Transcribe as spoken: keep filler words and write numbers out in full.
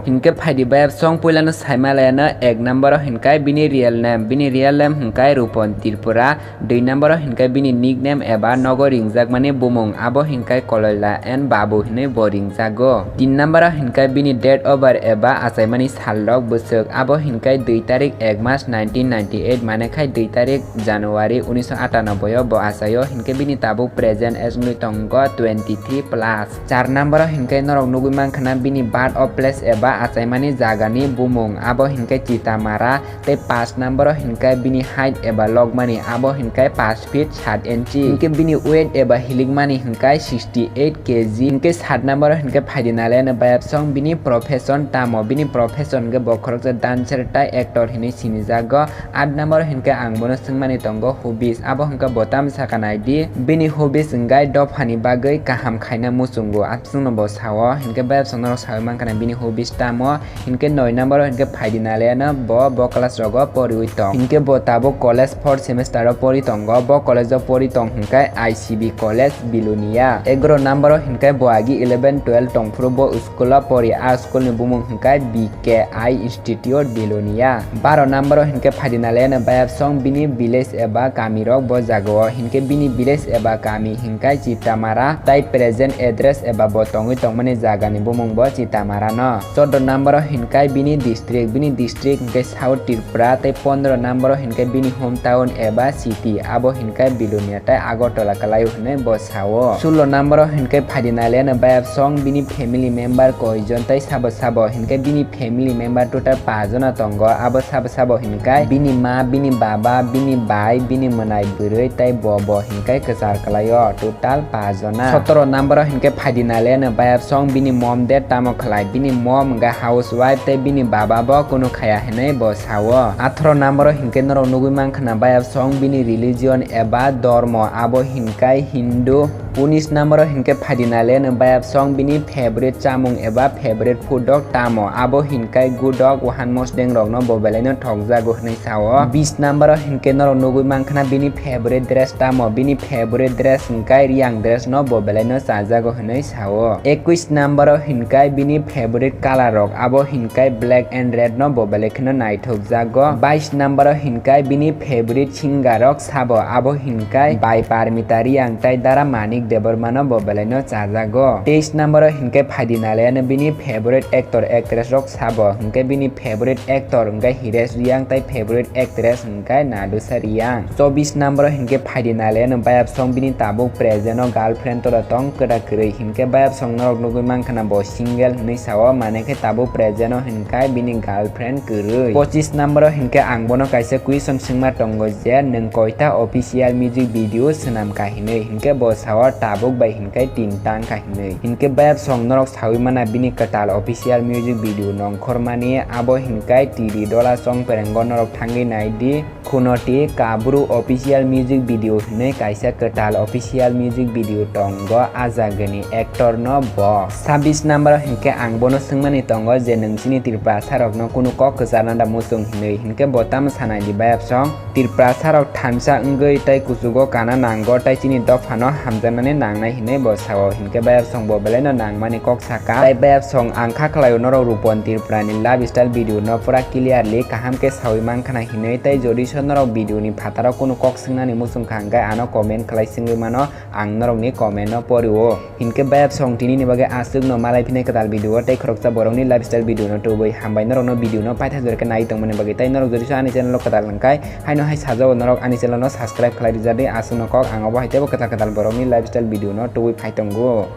Hinkhe phaidi bayapsong puilano saimalaiano ek number o hinkai bini real name, bini real name hinkai Rupon Tripura, dui number o hinkai bini nickname eba nogo ringjakmani bumung, abo hinkai Koloila and Babu hinwi bo ringjago. Tin number o hinkai bini date of birth eba achaimani salrok bwswk, abo hinkai dui tarik ek mas nineteen ninety eight, mane khai dui tarik January unisho atanoboi o bo achaio, hinkhe bini tabuk present age wngwi tongo twenty three plus. Char number o hinkhe norok nugwi mankha na bini birth of place eba achaimani jagani bumung, abo hinkhe Chitamara, tei paanch number o hinkhe bini height eba lokmani, abo hinkhe paanch feet saat inchi. Hinkhe bini weight eba hilikmani hinkhe sixty eight K G. Hinkhe saat number o hinkhe phaidi nalaiano bayapsong bini profession tamo, bini profession hinkhe bo khoroksa dancer tei actor hinwi sinijago. Aat number o hinkhe ang bono swngmani tongo hobbies, abo hinkhe bo tamo sakha naidi, bini hobbies hinkhe dophani bagwi kaham khaina muchungo, aswkno bo sao. Hinkhe bayapsong norok saui mankha na bini hobbies tamo, hinkhe noi number o hinkhe phaidi nalaiano bo, bo class rogo poriwi tong. Hinkhe bo tabuk college fourth semester o pori tongo, bo college o pori tong hinkhe I C B college Bilonia. Egaroh number o hinkhe bo agi eleven twelve tongphuru bo school o pori, a school ni bumung hinkhe B K I Institute Bilonia. Baroh number o hinkhe phaidi nalaiano bayapsong bini village eba kami rok bo jaga o, hinkhe bini village eba kami hinkhe Chitamara, tai present address eba bo tongwi tongmani jaga ni bumung bo Chitamara no. Chordo number o hinkhe bini district, bini district hinkhe South Tripura, tai pondro number o hinkhe bini home town eba city, abo hinkhe Bilonia tai Agartala kwlaio hinwi bo sao. Sulo number o hinkhe phaidi nalaiano bayapsong bini family member koijon tai sabo sabo hinkhe bini family member total paanch jona tongo, abo sabo sabo hinkhe bini ma, bini baba, bini bai, bini mwnai bwrwi tai bo bo hinkhe kwchar kwlaio, total paanch jona. Sotoro number o hinkhe phaidi nalaiano bayapsong bini mom dad tamo khlai, bini mom hinkhe housewife tei bini baba bo kunu khaya hinwi bo sao. Atharo number o hinkhe norok nugwi mankha na bayapsong bini religion eba dormo, abo hinkhe Hindu. Unis number o hinkhe phaidi nalaiano bayapsong bini favorite chamung eba favorite food rok tamo, abo hinkhe gudok wahan mosdeng rokno bo belaino thokjago hinwi sao. Bis number o hinkhe norok nugwi mankha na bini favorite dress tamo, bini favorite dress hinkhe riyang dress no bo belaino chajago hinwi sao. Ekwis number o hinkhe bini favorite color rok, abo hinkhe black and red no bo belai kheno naithok jago. Bais number o hinkhe bini favorite singer rok sabo, abo hinkhe bai Parmita Reang tai Dara Manik Debbarma no bo belai no chajago. Teis number o hinkhe phaidi nalaiano bini favorite actor actress rok sabo, hinkhe bini favorite actor hinkhe Hiresh Reang tai favorite actress hinkhe Nadusha Reang. Chobis number o hinkhe phaidi nalaiano bayapsong bini tabuk present o girlfriend tora tong kwda kwrwi, hinkhe bayapsong norok nugwi mankha na bo single hinwi sao, mane khe tabuk present o hinkhe bini girlfriend kwrwi. Pochis number o hinkhe ang bono kaisa question swngma tongo je nwng koita official music video swnam kha hinwi, hinkhe bo sao tabuk bai hinkhe tin tang kha hinwi. Hinkhe bayapsong norok saui mana bini kwtal official music video nongkhormani, abo hinkhe T D Dola Chongperengo norok thangwi naidi. Khunoti Kabru official music video hinwi kaisa kwtal official music video tongo, a jagani actor no bo. Sabis number o hinkhe ang bono swngmani tongo je nwng chini Tripurasa rokno kunu kok kwcharna da muchung hinwi, hinkhe bo tamo sanai di bayapsong Tripurasa rok thansa wngwi tai kuchugo kana nango tai chini dophano hamjaknani nangnai hinwi bo sao, hinkhe bayapsong bo belaino nangmani kok saka. Tai bayapsong ang kha khlaio norok Rupon Tripurani lifestyle video no pura clearly kaham khe saui mankha na hinwi, tai jodi so norok video ni phataro kunu kok swngnani muchung kha hwnkhe ano comment khlai swngwi mano, ang norokni comment no porio. Hinkhe bayapsong tini ni bagwi aswk no malai phinai kwtal video o tei khoroksa borokni lifestyle video no tubui hambai norokno video no paitha jora khe nai tongmani bagwi, tai norok jodi so ani channel o kwtal hwnkhe haino hai sajao norok ani channel no subscribe khlai rijadi, aswk no kok ang obo hai teibo kwtal kwtal borokni lifestyle video no tubui phai tongo.